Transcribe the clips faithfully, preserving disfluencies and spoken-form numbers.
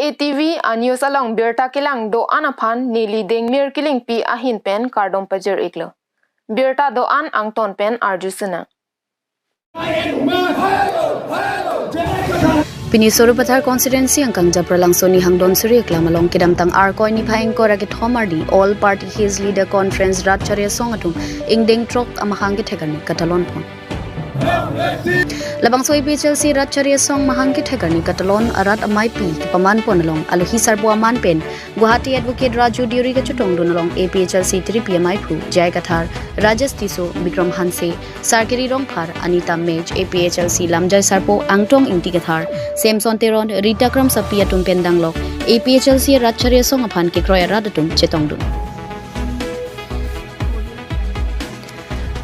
A T V a-news along birta kelang do-an aphan neli Dengmir Killingpi ahin pen kardom pajir-iklo. Birta do-an angton pen arju sinang. Pini Sarupathar constituency angkang Japralangso Nihang Dhansiri aklam along kedamtang Arkoi niphai ingkoi ra kethom arni All Party Hills Leader Conference rat chari asong atum ingdeng throk amahang kethek arni katalon pon. Labangso A P H L C rat chari asong mahang kethek arni katalon arat ameipi kepaman pon along alohi sarpo aman pen Guwahati Advocate Raju Deuri kachetongdun along A P H L C tiripi ameiphu J I Kathar, Rajesh Tisso, Bikram Hanse, Sarkiri Rongphar, Anita Mech, A P H L C lamjai sarpo Angtong Ingti Kathar, Samson Teron, Rita Kramsapi atum pen danglok A P H L C rat chari asong aphan kekroi arat atum chetongdun.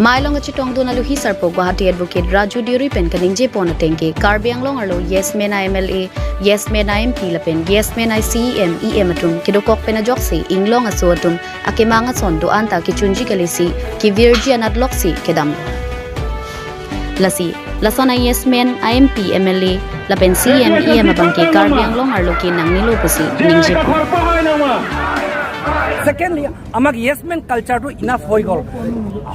Mei along kachetongdun alohi sarpo Guwahati Advocate Raju Deuri pen kaningje pon ateng ke Karbi Anglong arlo Yes Men a-M L A, Yes Men a-M P lapen Yes Men a-C E M, E M atum kedokok pen ajoksi inglong aso atum akemang ason do-an ta kechunji kalisi kevirji anat loksi kedam. Lasi lason a-Yes Men a-M P, M L A lapen C E M, E M abang ke Karbi Anglong arlo ke nangnelo pusi ningje pon. Secondly, আমাক yes main কালচাৰটো ইনাফ হৈ গ'ল।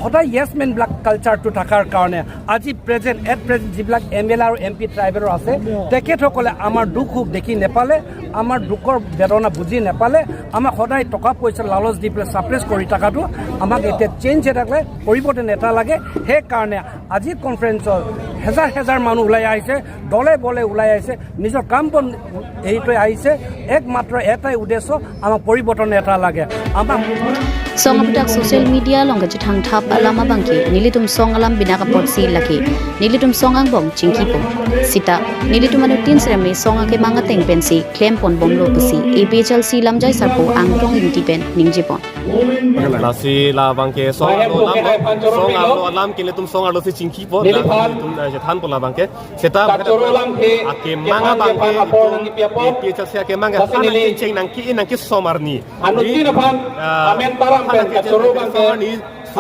সদায় yes main black কালচাৰটো থকাৰ কাৰণে আজি প্ৰেজেণ্ট, এট প্ৰেজেণ্ট যিবিলাক M L এ আৰু এম পি ট্ৰাইবেলৰ আছে, তেখেতসকলে আমাৰ দুখ সুখ দেখি নেপালে, আমাৰ দুখৰ বেদনা বুজি নেপালে, আমাক সদায় টকা পইচা লালচ দি পেলাই ছাপ্ৰেছ কৰি থকাটো আমাক এতিয়া চেঞ্জ এটা লাগে, পৰিৱৰ্তন এটা লাগে। সেইকাৰণে আজি কনফাৰেন্সত হেজাৰ হেজাৰ মানুহ ওলাই আহিছে, দলে বলে ওলাই আহিছে, নিজৰ কাম বন এৰি থৈ আহিছে। একমাত্ৰ এটাই উদ্দেশ্য, আমাক পৰিৱৰ্তন এটা লাগে। আমাক Song aputhak social media along kachethang thap alam abang ke nelitum song alam binak apotsi lake nelitum song angbong chingki pon. Sita nelitum anuttin sirame song akemang ateng pensi klem pon bomlo pusi A P H L C lamjai sarpo Angtong Ingti pen ningje pon. Lasi labang ke song arlo alam, song arlo alam ke nelitum song arlo si chingki pon. Nelitum, eh, chethan pon labang ke. Seta akemang abang ke itum A P H L C akemang ke hadak kecheng nangke-i nangkesomar ni. Anuttin aphan, ah, amen taram pen kachoro abang ke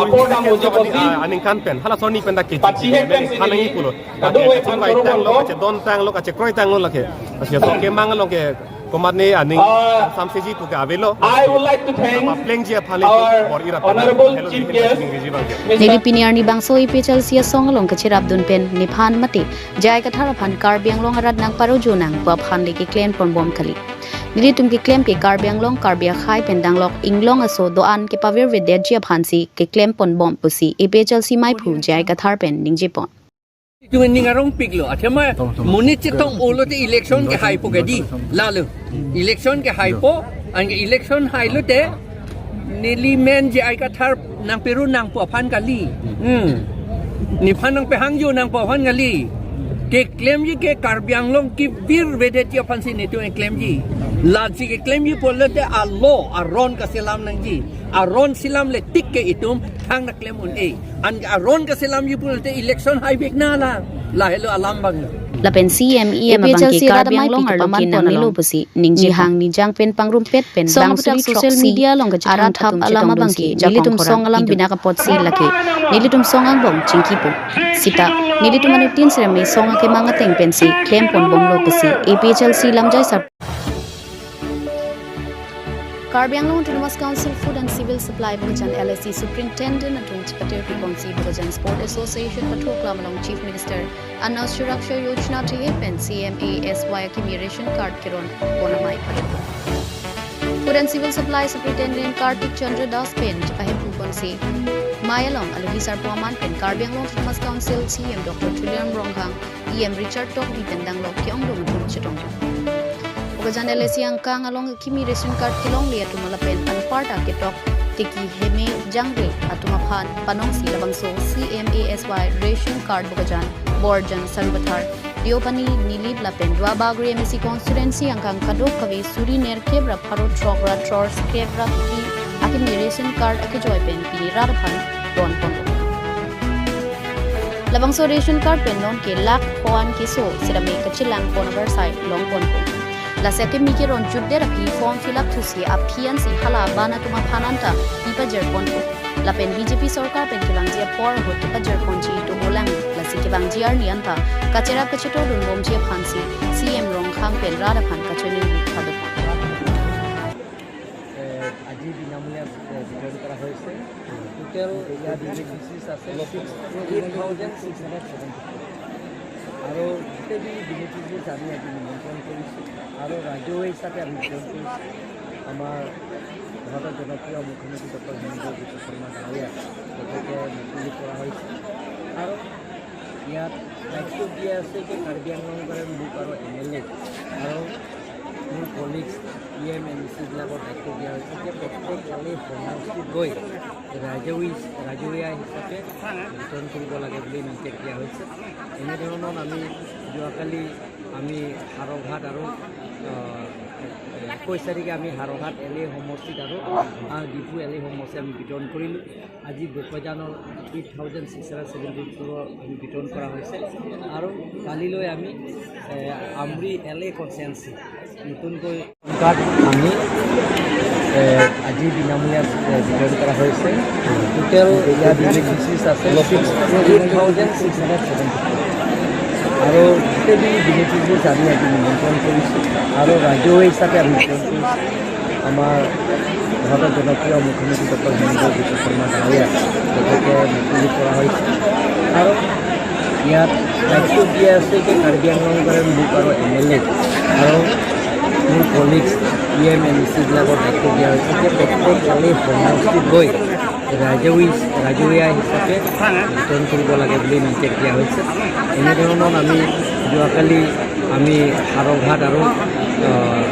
apor dam uji pon di. Ah, aningkan pen hala sonni pen dak kecheng. Pachihek pen si hala di. Nangji pulo. Kadokave aphan kachoro abang tanglo, ko. Kachedon tanglo, kachekroi tanglo lake. Asia so akemang along ke komatne aning, ah, samseji pu ke avelo. I would like to thank, apa plengji aphan le our bor-i rap honorable hello chief di guest, hello di, Mister Neli pini arni bangso A P H L C asong along kacherapdun pen nephan mate J I Kathar aphan Karbi Anglong arat nangparojo nang pu aphan le keklem pon bom kali. Nelitum keklem ke Karbi Anglong, Karbi akhei pen danglok inglong aso do-an kepavirvedetji aphansi keklem pon bom pusi A P H L C meiphu J I Kathar pen ningje pon. Itum ning arongpiklo, athema monit chetong-olo te election kehaipo ke di, lalo. Election kehaipo, anke election hailo te, neli men J I Kathar nangpero nang pu aphan kali. Hmm. Nephan nangpehangjo nang pu aphan kali. Keklemji ke Karbi Anglong kevirvedetji aphansi netum keklemji. Lasi keklemji pulote alo, aron kaselam nangji. Aron selam le tik ke itum thang nangklem un-e. Anke aron kaselamji pulote election haivek nang la. Lahelo alam abang. Lapen C E M, E M abang ke A P H L C Karbi Anglong arlo ke nangnelo pusi ningje pon. Nihang nijang pen pangrumpet pen song aputhak social media along kachethang thap alam abang ke nelitum song alam binak apotsi lake nelitum song angbong chingki pon. Sita nelitum anuttin sirame song akemang ateng pensi klem pon bomlo pusi A P H L C lamjai sar Karbi Anglong Autonomous Council Food and Civil Supply Bokajan L A C Superintendent atum chepatir piponsi Bokajan Sport Association pathoklam along Chief Minister Anna Suraksha Yojana thihek pen C M A S Y akimi ration card keron pon amei pathok. Food and Civil Supply Superintendent Kartik Chandra Das pen chepahemphu ponsi mei along alohi sarpo aman pen Karbi Anglong Autonomous Council C E M Doctor Tuliram Ronghang, E M Richard Tokbi pen danglok ke-ongdung atum chetong. Bokajan L A C angkang along kimi ration card kelongle atum lapen anparta ketok teki heme jangre atum aphan panongsi labangso C M A S Y ration card Bokajan, Borjan, Sarupathar, Deopani, Nilip lapen Duarbagori M A C constituency angkang kadokave suri nerkep ra pharo throk ra thror skrep ra throk akimi ration card akejoi pen pini rat aphan ron pon. Labangso ration card pen non ke lakh pho-an keso sitame kachelang pon avarsai long ponpo. Lasi akimi keron jutdet aphi form fill up thusi aphi ansi hala abang atum aphan anta pipajir ponpo. Lapen B J P sorkar pen kevangji apor ahut kepajir ponji dolang. Lasi kevangji arni anta kacherap kachetordun bomji aphansi C M Ronghang pen rat aphan kachiningri padok. বিনামূলীয়া, এ, বিতৰণ কৰা হৈছে। টোটেল ইয়াত বেনিফিচিয়াৰিজ আছে six, eight thousand six hundred seventy four. আৰু গোটেইখিনি বেনিফিচিয়াৰিজ আমি আজি নিমন্ত্ৰণ কৰিছোঁ আৰু ৰাজহুৱা হিচাপে আমি বিতৰণ কৰিছোঁ। আমাৰ ভাৰতৰ জনপ্ৰিয় মুখ্যমন্ত্ৰী ডক্টৰ হিমন্ত বিশ্ব শৰ্মা ডাঙৰীয়া তেখেতে মুকলি কৰা হৈছে। আৰু ইয়াত দায়িত্ব দিয়া আছে যে কাৰ্বি আংলঙৰ লোক আৰু এম এল এ আৰু মোৰ কলিগছ, ই এম, এম চিবিলাকৰ দায়িত্ব দিয়া হৈছে যে প্ৰত্যেক এল এ সমষ্টিত গৈ ৰাজহুৱা, ৰাজহুৱা হিচাপে বিতৰণ কৰিব লাগে বুলি নিৰ্দেশ দিয়া হৈছে। এনেধৰণৰ আমি যোৱাকালি আমি হাৰঘাট আৰু, আহ, একৈছ তাৰিখে আমি হাৰঘাট এল এ সমষ্টিত আৰু, আহ, ডিফু এল এ সমষ্টিত আমি বিতৰণ কৰিলোঁ। আজি বোকাজানৰ eight thousand six hundred seventy four আমি বিতৰণ কৰা হৈছে আৰু কালিলৈ আমি, এ, আমৰি এল এ কনষ্টিটুৱেঞ্চি নতুনকৈ কাৰ্ড আমি, এ, আজি বিনামূলীয়া, এ, বিতৰণ কৰা হৈছে। টোটেল ইয়াত বেনিফিচিয়াৰিজ আছে six, eight thousand six hundred seventy four. আৰু গোটেইখিনি বেনিফিচিয়াৰিজ আমি আজি নিমন্ত্ৰণ কৰিছোঁ আৰু ৰাজহুৱা হিচাপে আমি বিতৰণ কৰিছোঁ। আমাৰ ভাৰতৰ জনপ্ৰিয় মুখ্যমন্ত্ৰী ডক্টৰ হিমন্ত বিশ্ব শৰ্মা ডাঙৰীয়া তেখেতে মুকলি কৰা হৈছে আৰু ইয়াত দায়িত্ব দিয়া আছে যে কাৰ্বি আংলঙৰ লোক আৰু এম এল এ আৰু মোৰ কলিগছ, ই এম, এম চিবিলাকৰ দায়িত্ব দিয়া হৈছে যে প্ৰত্যেক এল এ সমষ্টিত গৈ ৰাজহুৱা, ৰাজহুৱা হিচাপে বিতৰণ কৰিব লাগে বুলি নিৰ্দেশ দিয়া হৈছে। এনেধৰণৰ আমি যোৱাকালি আমি হাৰঘাট আৰু, আহ,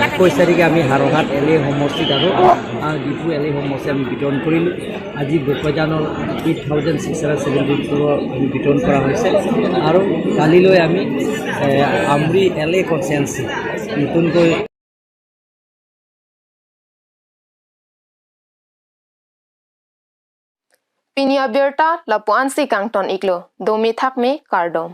একৈছ তাৰিখে আমি হাৰঘাট এল এ সমষ্টিত আৰু, আহ, ডিফু এল এ সমষ্টিত আমি বিতৰণ কৰিলোঁ। আজি বোকাজানৰ eight thousand six hundred seventy four আমি বিতৰণ কৰা হৈছে আৰু কালিলৈ আমি, এ, আমৰি এল এ কনষ্টিটুৱেঞ্চি নতুনকৈ Pini abirta lapu-ansi kangton iklo, dome thakme kardom.